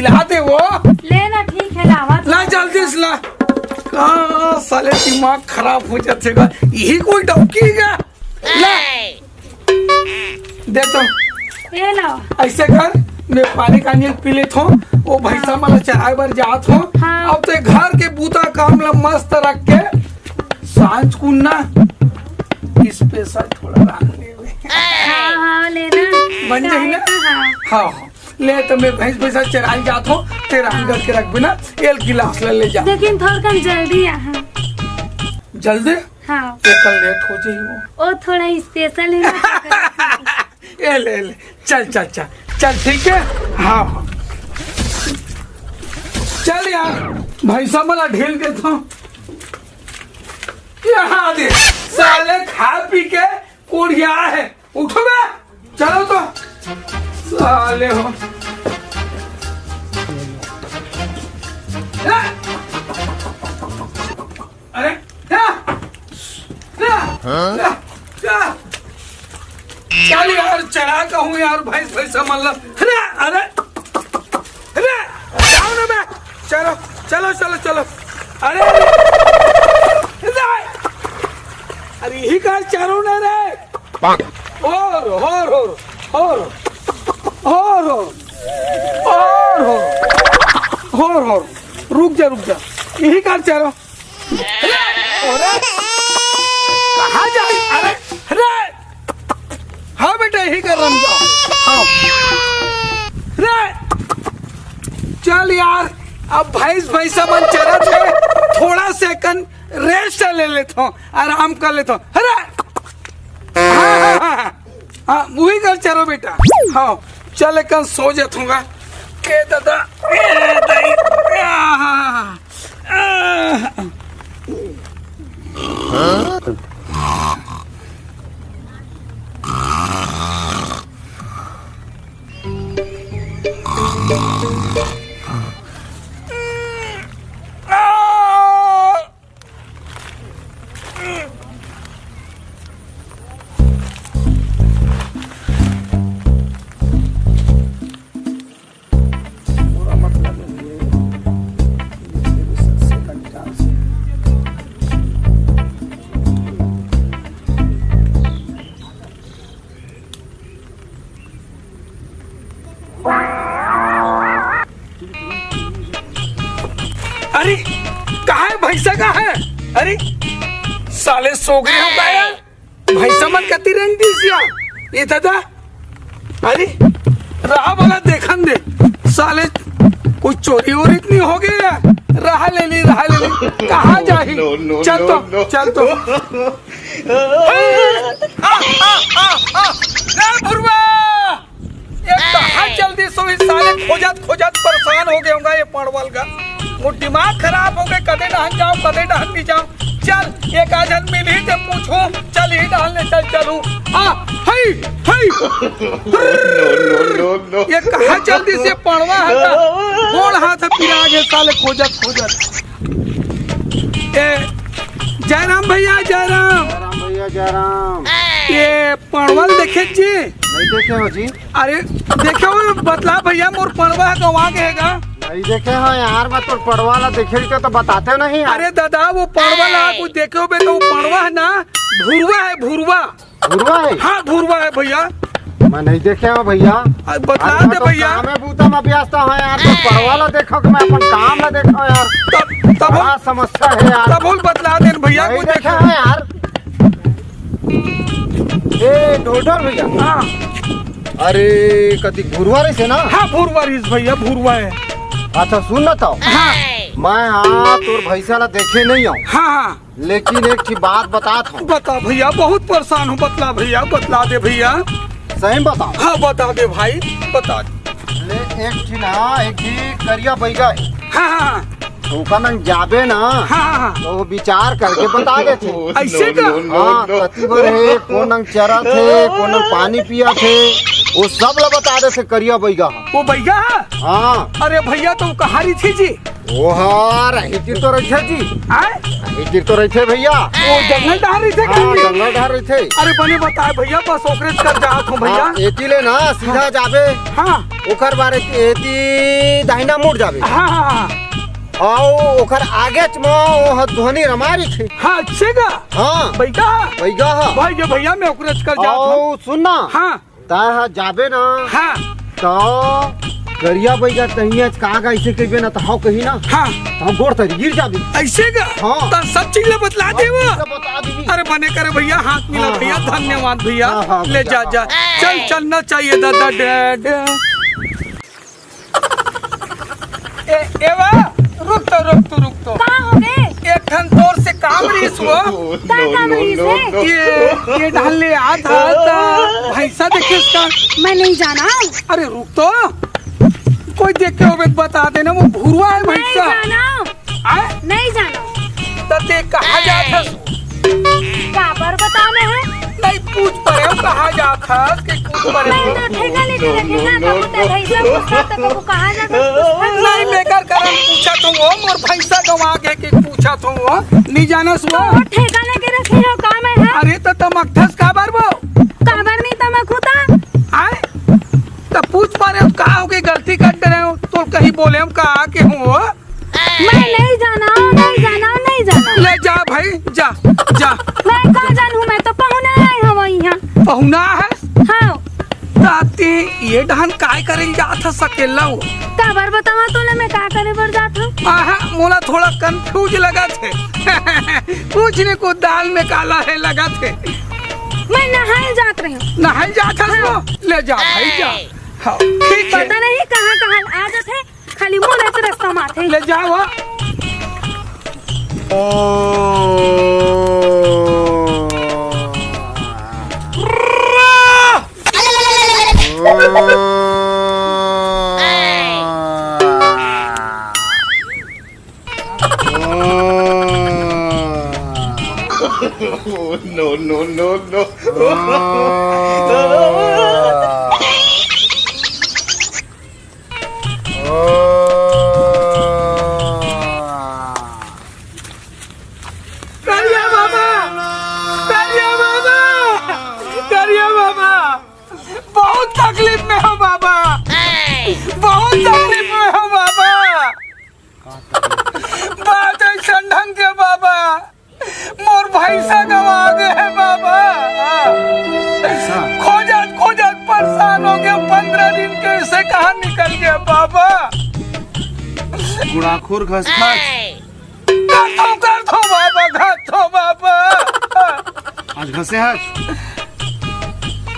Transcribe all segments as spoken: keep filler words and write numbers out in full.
लाते वो। ले ना, ठीक है, लावा तो। ला जल्दी से ला। का साले दिमाग खराब हो जाथे गा। यही कोई डौकी हे गा। ला। दे तो। ये ला। ऐसे कर, मैं पानी कानी पी लेत हों, वो भैंसा मन ला चराए बर जात हों। हाँ। अब तो घर के बूता काम ला मस्त रख के सांझ कुन ना special थोड़ा रांध लेबे। हाँ, हाँ, ले ना। बन जाही ना? हाँ। हाँ, हाँ। ले तो मैं भैंस भैंसा चराए जात हों, तें रांध करके रखबे ना, एक गिलास ला ले जा। लेकिन थोड़कन जल्दी आहा। जल्दी? हाँ। एकर लेट हो जाही वो। ओ थोड़ा special हे ना। ए ले, ए ले। चल, चल, चल। चल, ठीक है? हाँ, हाँ। चल यार, भैंसा मन ला ढील देत हों। यहाँ दे, साले खा पी के कोढ़िया हे। उठो बे, चलो तो। साले हो। ए! अरे, क्या? क्या? क्या? क्या? चल यार, चरा कहूँ यार, भैंस, भैंसा मन ला। अरे, अरे, अरे, जाओ ना बे। चलो, चलो, चलो, चलो। अरे, अरे, अरे, यही का चरो ना रे। और, और, और, और, और, और, और, और, रुक जा, रुक जा, यही का चरो। अरे, अरे, कहाँ जा? अरे, अरे, हाँ बेटा, यही कर रहा हूँ। हाँ। अरे, चल यार, अब भैंस भैंसा मन चरत हे, थोड़ा second rest ले लेत हों, आराम कर लेत हों। अरे, हाँ, हाँ, हाँ, हाँ। हाँ, वही कर चरो बेटा। हाँ, चल एकन सो जात हों गा। ए दादा, ए दाई, आहा, आहा। अरे, कहाँ हे भैंसा, कहाँ हे? अरे, साले सो गे हो का यार? भैंसा मन कति रेंग दिस यार? ए दादा, अरे, रहा वाला देखन दे, साले कोई चोरी वोरी तो नहीं हो गे यार? रहा ले ली, रहा ले ली, कहाँ जाही? No, no, चल तो, no, no। चल तो। आ, आ, आ, आ, रे भुरवा! ये कहाँ चल दिस होही साले, खोजत खोजत परेशान हो गे हों गा ये पड़वल गा। मोर दिमाग खराब हो गे, कदे डहन जाओं, कदे डहन नहीं जाओं। चल, एक आध झन मिलही ते पूछहूँ, चल इही डहन ले चल चलहूँ। आ, हई, हई। No, no, no, no। ये कहाँ चल दिस ये पड़वा हे गा? गोड़ हाथ पिरा गे साले खोजत खोजत। ए, जयराम भैया, जयराम। जयराम भैया, जयराम। ये पड़वा ल देखे जी? नहीं देखे हो जी। अरे, देखे हो, बतला भैया, मोर पड़वा ह गंवा गे हे गा। नहीं देखे हो यार, मैं तोर पड़वा ला देखे रहितेंव तो बतातेंव नहीं यार। अरे दादा, वो पड़वा ला कुछ देखे होबे तो वो पड़वा हे ना, भुरवा हे, भुरवा। भुरवा हे? हाँ, भुरवा हे भैया। मैं नहीं देखे हों भैया। अरे, बतला अरे, मैं दे तो भैया। काम में बूता में व्यस्त हों यार, तो पड़वा ला देखों कि मैं अपन काम ला देखों यार। तब, तब बड़ा समस्या हे यार। तब बोल बतला दे भैया, नहीं कुछ देखे देखे। हों यार। ए, ढोढर भैया। हाँ। अरे, कति भुरवा रहिस हे ना? हाँ, भुरवा रहिस भैया, भुरवा हे। अच्छा, सुन ना तो। हाँ। मैं हाँ तोर भैंसा ला देखे नहीं हों। हाँ, हाँ। लेकिन एक ठी बात बतात हों। बता भैया, बहुत परेशान हों, बतला भैया, बतला दे भैया। सही में बताओ। हाँ, बता दे भाई, बता दे। ले, एक ठी ना, एक ठी करिया बैगा हे। हाँ, हाँ, हाँ। ओकर नंग जाबे ना, हाँ, हाँ, हाँ। तो वो विचार करके बता देथे। ऐसे का? हाँ, कति बर हे, कोन नंग चरत हे, कोन नंग पानी पियत हे, वो सब ला बता देथे करिया बैगा ह। वो बैगा ह? हाँ। अरे भैया, तो वो कहाँ रहिथे जी? ओहा, रही तीर तो रहिथे जी। आय? रही तीर तो रहिथे भैया। ओ जंगल डहर रहिथे हाँ, कहीं? जंगल डहर रहिथे। अरे बने बताए भैया, बस ओकरे कर जात हूँ भैया। हाँ, एती ले ना सीधा हाँ। जाबे। हाँ। ओकर बारे एती दाहिना मुड़ जाबे। हाँ, हाँ, हाँ। अउ ओकर आगेच म ओह ध्वनि रमा रहिथे। हाँ, अच्छे का? हाँ। बैगा? बैगा ह। भाई ये भैया मैं ओकरे कर जात हूँ। अउ सुन ना। हाँ। तैं ह जाबे ना। हाँ। त करिया बैगा तहियाच का गा अइसे कहिबे ना त हव कही ना। हाँ। त हम गोड़ तरी गिर जाबे। अइसे का? हाँ। त सब चीज ला बतला देबो। सब बता देबी। अरे बने करे भैया, हाथ मिला हाँ, भैया, हाँ, हाँ, धन्यवाद भैया। हाँ, हाँ, ले भैया, जा, हाँ। जा। चल, चलना चाहिए दादा, डैड। ए, एवा, रुक तो, रुक तो, रुक तो। का हो गे? एक ठन तोर से काम रहिस वो। का काम रहिस हे? ये, ये डाल ले, आ था, था। भैंसा देखिस का? मैं नहीं जाना। अरे रुक तो। कोई देख के होबे त बता देना, वो भुरवा है नहीं भैंसा। जाना। आय? नहीं जाना। त ते कहाँ जात हस? काबर बताना है? नहीं, पूछ परेंव कहाँ जात हस कि पूछ परेंव। नहीं तो ठेका लेके रखेगा, कबू ते भैंसा पूछता तो कबू कहाँ जात हस पूछता। नहीं, बेकार करन पूछत हूँ वो, मोर भैंसा गंवा गे कि पूछत हूँ वो, नहीं जानस वो। तो वो ठेका लेके रखे हो का मैं है? अरे त तमकथस काबर वो? काबर नहीं तमकहूँ त? आय? त पूछ परेंव का हो गे, गलती कर डरेंव, तो कहीं बोलेंव का के हूँ वो? मैं नहीं जाना, नहीं जाना, नहीं जाना। ले जा भाई, जा, जा। मैं का जानहूँ, मैं तो पहुना आय हवँ इहाँ। पहुना है? हाँ। ताती ये डहन काय करे जात हस अकेल्ला वो? काबर बतावँव तोला मैं का करे बर जात हूँ? आहा, मोला थोड़ा confuse लगथे। पूछ ने को दाल में काला है लगथे। मैं नहाय जात रहेंव। नहाय जात हस हाँ। वो? ले जा भाई, जा। हाँ, ठीक है। पता नहीं कहाँ कहाँ आ जाथे। खाली मोला तो रस्ता माथे। ले जाओ। No, no, no, no। करिया बाबा, करिया बाबा, करिया बाबा, बहुत तकलीफ में हो बाबा, बहुत तकलीफ में हो बाबा। बात ऐसन ढंग के बाबा, मोर भैंसा गंवा गे हे बाबा। भैंसा? खोजत खोजत परेशान हो गे, पंद्रह दिन के से कहाँ निकल गे बाबा। गुड़ाखोर घसघस। करथों, करथों बाबा, घसथों बाबा। आज घसे हस?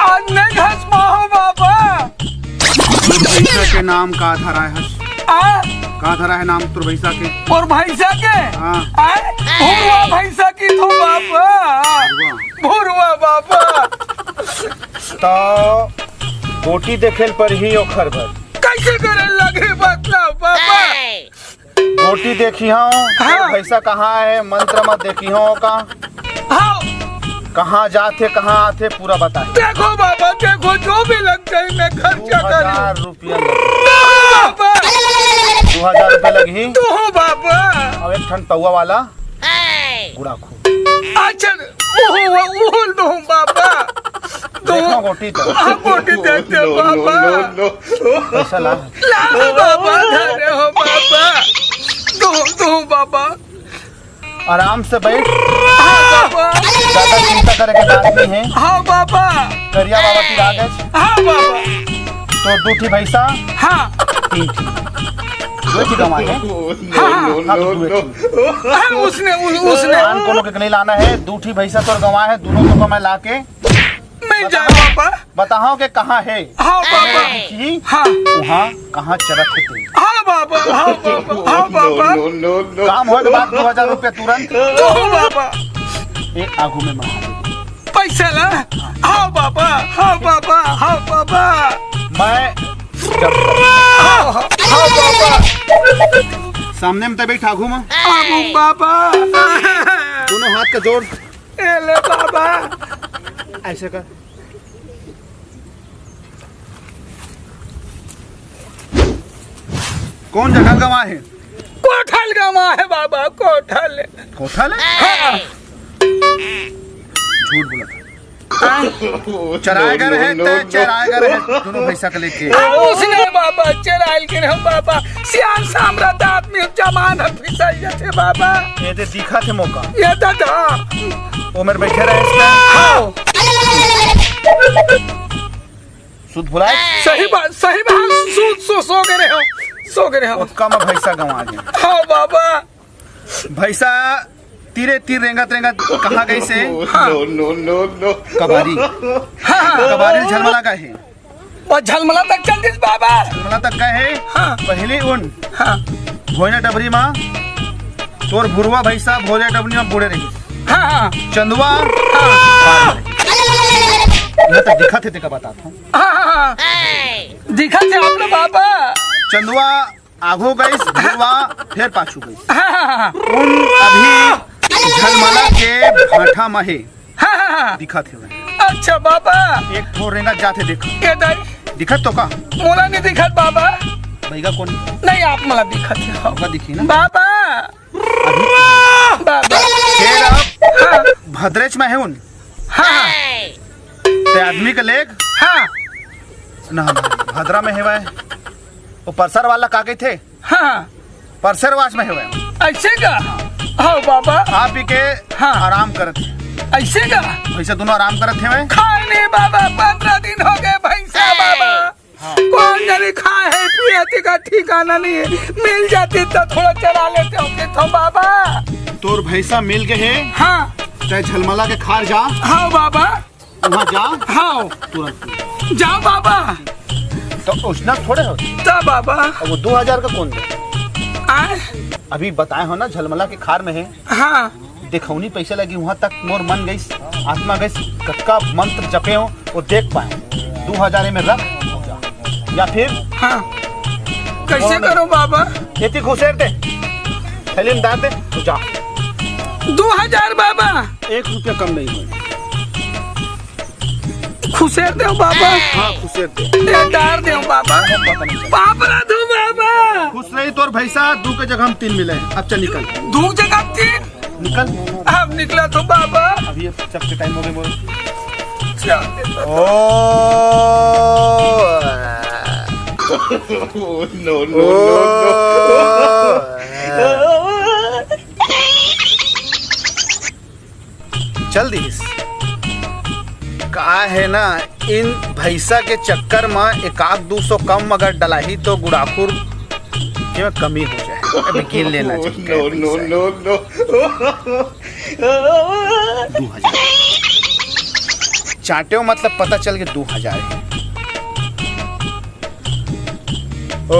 आज नहीं घस पाहूँ बाबा। तोर भैंसा के नाम का धराय हस? आ? का धराय हे नाम तोर भैंसा के? मोर भैंसा के? हाँ। आय? भुरवा भैंसा कथों बाबा। भुरवा। भुरवा बाबा। त गोटी देखे ल परही ओखर बर। कइसे करे लगही बतलाव बाबा? गोटी देखिहौं, हाँ। भैंसा कहाँ हे, मंत्र म देखिहौं का? हाँ। कहाँ जाथे, कहाँ आथे, पूरा बताए। देखो बाबा, देखो, जो भी लग जाए, मैं खर्चा करूँ। दू हजार रुपया लगही। बाबा। दू हजार रुपया लगही। तो हो बाबा। अउ एक ठन तउवा वाला गुड़ाखू। अच्छा, ओहो, ओहो, दो बाबा। दो। देखो गोटी तो। हाँ, गोटी देख दे, बाबा। पैसा ला। ला, बाबा, धरे हो, बाबा। दो, दो, बाबा। आराम से बैठ। हाँ, बाबा। ज्यादा चिंता करे के बात नहीं है। हाँ, बाबा। करिया बाबा की राग है। हाँ, बाबा। तो दू ठी भैंसा। हाँ। तीन ठी। दू ठी गंवा है। हाँ, हाँ। हाँ, तो दू ठी। हाँ, उसने, उ-, उसने। आन कोनो के नहीं लाना है, दू ठी भैंसा तोर गंवा है, दूनों तो मैं लाके मैं जाए बाबा। बताओ के कहाँ है? हाँ बाबा। दिखही? हाँ। वहाँ कहाँ चरत हे तू? हाँ बाबा, हाँ बाबा, हाँ बाबा। काम होए के बाद दू हजार रुपया तुरंत। तो हो बाबा। ए, आगू में मंगा दे। पैसा ला? हाँ बाबा, हाँ बाबा, हाँ बाबा। मैं जब हाँ, हाँ, हाँ बाबा। सामने में तबे ठाकू में। आगू बाबा। दोनों हाथ का जोड़। ए ले बाबा। ऐसे कर। कौन जगह गंवा है? कोन कमाए बाबा, कोठा ले। कोठा ले? हाँ। झूठ बोला था। चराएगा रहे ते, चराएगा रहे दोनों भैंसा के लेके। उसने बाबा चराइल के नहीं बाबा, सियान साम्राट आदमी जमान है फिसल जथे बाबा। ये दे दिखा थे मौका। ये दादा। वो मेरे बैठे रहे इसका। हाँ। सुध भुलाए? सही बात, सही बात। सो, सो, सो गए हो, सो गए हो। उसका मैं भैंसा गंवा गया। हाँ बाबा। भैंसा तीरे तीर रेंगत रेंगत कहाँ गई से? हाँ। No, no, no, no। कबारी। हाँ, हाँ। कबारी झलमला का है। और झलमला तक चल दिस बाबा। झलमला तक का है? हाँ। पहली उन हाँ। भोजना डबरी माँ तोर भुरवा भैंसा भोजना डबरी माँ बूड़े रही। हाँ, हाँ। चंदवा। हाँ। यहाँ तक दिखा थे, तेका बताता हूँ। हाँ, हाँ, हाँ। दिखा थे आप लोग बाबा। चंदवा आघू गइस, भुरवा फेर पाछू गइस। हाँ, हाँ, हाँ। उन अभी झलमला के भाठा म हे। हाँ, हाँ, हाँ। दिखत हे वह। अच्छा बाबा। एक ठो रेंगत जाथे देख। के दाई? दिखत तो का? मोला नहीं दिखत बाबा। बैगा कोन? नहीं, आप मला दिखत हे। ओका दिखी ना। बाबा। अभी बाबा। फेर अब हाँ। भद्रेच म हे उन। हाँ, हाँ। ते आदमी के लेग। हाँ। ना, ना, भद्रा में हेवय। वो परसर वाला का कहिथे? हाँ। परसर वास में हेवय। ऐसे का? हाँ बाबा। आप ही के हाँ। आराम करत हे। ऐसे का? वैसे दोनों आराम करत हेवय। खाए नहीं बाबा, पंद्रह दिन हो गए भैंसा हाँ। बाबा। हाँ। कौन जाने खाए है, पिए है, तेका ठिकाना नहीं है। मिल जाती तो थोड़ा चरा लेते हो के तो बाबा। तोर भैंसा मिल गए है। हाँ। चाहे झलमला के खार जा। हाँ बाबा। वहाँ जा। हाँ। तुरंत। जाओ बाबा। तो उसना थोड़े हो। ता बाबा। अब वो दो हजार का कौन दे? आए? अभी बताए हो ना, झलमला के खार में है। हाँ। देखौनी पैसे लगी, वहां तक मोर मन गइस, आत्मा गइस, कतका मंत्र जपे हो, वो देख पाए। दू हजार में रख, या फिर हाँ। कैसे करो बाबा? खेती घुसेर दे, थैली में डाल दे, तू जा। दू हजार बाबा। एक रुपया कम नहीं होगा। खुसेर देव बाबा। हाँ, खुसेर दे। ए, डार देव बाबा। पाप ना दो बाबा। खुश रही तोर भैंसा, दू के जगह हम तीन मिले। अब चल निकल। दू जगह तीन? निकल। अब निकला तो बाबा। अभी ये सबके टाइम हो गए मोर। चल। ओ। No, no, no, no। चल दिस। का है ना, इन भैंसा के चक्कर म एक आध दू सौ कम अगर डलाही तो गुड़ाखुर के में कमी हो जाए। अबे गिन लेना चाहिए। No, no, no, no। दू हजार। चाट्यो मतलब पता चल के दू हजार है। ओ,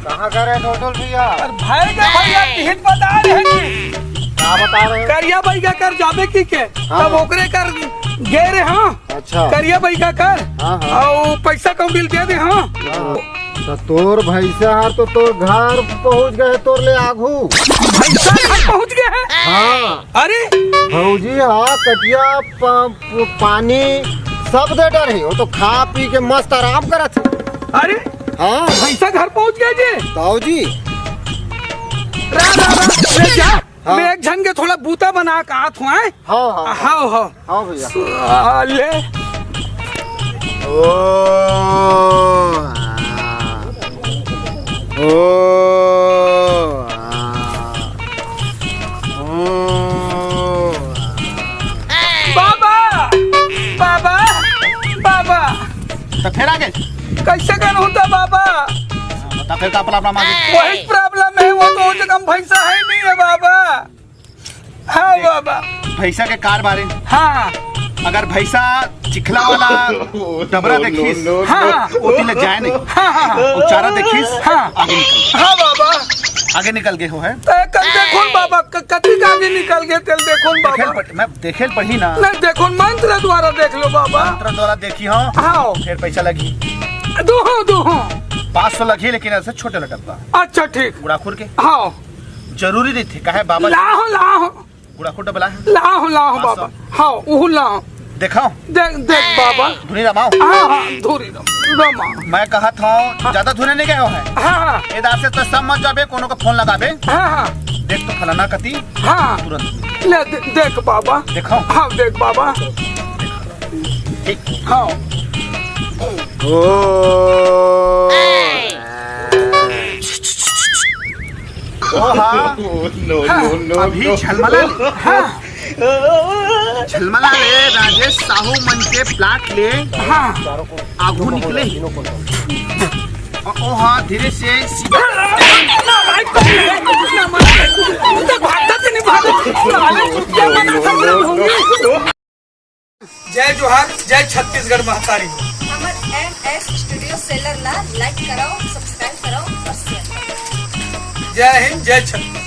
कहाँ करे टोटल भैया? अरे भाई का भैया, तिहित बता रहे हैं। का बता रहे हैं? करिया भाई का कर जाबे की के, हाँ। तब ओकरे कर गे रे, हाँ। अच्छा। करिया भाई का कर, हाँ, हाँ। और पैसा को बिल दे दे, हाँ। हाँ। तो तोर भैंसा हर तो तोर घर पहुँच गए, तोर ले आघू। भैंसा घर पहुँच गए है? हाँ। अरे। भौजी हा कटिया प-, प-, पानी सब दे डरही, वो तो खा पी के मस्त आराम करत हे। अरे हाँ। भैंसा घर पहुँच गया जी। ताऊ जी। रा, रा, रा, ले जा। हाँ। मैं एक झन के थोड़ा बूता बना के आत हूँ, हैं? हाँ, हाँ, हाँ। हाँ, हाँ। हाँ भैया। साले। ओ, ओ, ओ। बाबा, बाबा, बाबा। तो फिर आगे? कैसे करूँ तो बाबा? बता फिर का प्रॉब्लम आ गई? वही प्रॉब्लम है, वो तो जगह भैंसा है नहीं है बाबा। हाँ बाबा। भैंसा के कार बारे। हाँ। अगर भैंसा चिखला वाला डबरा देखिस, हाँ, हाँ। ओती ले जाए नहीं। हाँ, हाँ, हाँ। वो चारा देखिस, हाँ। आगे निकल। हाँ बाबा। आगे निकल गए हो है। ए, कल देखो न बाबा, क-, कथी का आगे निकल गए तेल देखो न बाबा। देखेल पड़-, मैं देखेल पढ़ी ना। नहीं देखो न, मंत्र द्वारा देख लो बाबा। मंत्र द्वारा देखी हो। हाँ। फिर पैसा लगी। दो हो, दो हो। पाँच सौ लगी, लेकिन ऐसे छोटे वाला डब्बा। अच्छा ठीक। गुड़ाखुर के। हाँ। जरूरी नहीं थे, काहे बाबा? लाहो, लाहो। गुड़ाखुर डब्बा लाहे? लाहो, लाहो पाँच सौ। बाबा। हाँ, उहु लाहो। देखो। देख, देख बाबा। धुनी रमाओ। हाँ, हाँ, धुनी रमा। मैं कहत हूँ, ज्यादा धुने नहीं गए हो है। हाँ, हाँ। ए दार से तो सब मत जाबे, कोनो को फोन लगाबे। हाँ, हाँ। देख तो फलाना कती। हाँ। तुरंत। ले दे-, देख बाबा। देखो। हाँ, देख बाबा। ठीक। हाँ। ओ। ओ हाँ। हाँ, अभी झलमला ले। हाँ। झलमला ले, राजेश साहू मन के प्लाट ले। हाँ। आगू निकले। ओ, ओ हाँ, धीरे से सीधा। जय जोहार, जय छत्तीसगढ़ महतारी। हमर एम एस स्टूडियो सेलर ला लाइक कराओ, सब्सक्राइब कराओ और शेयर कराओ। जय हिंद, जय छत्तीसगढ़।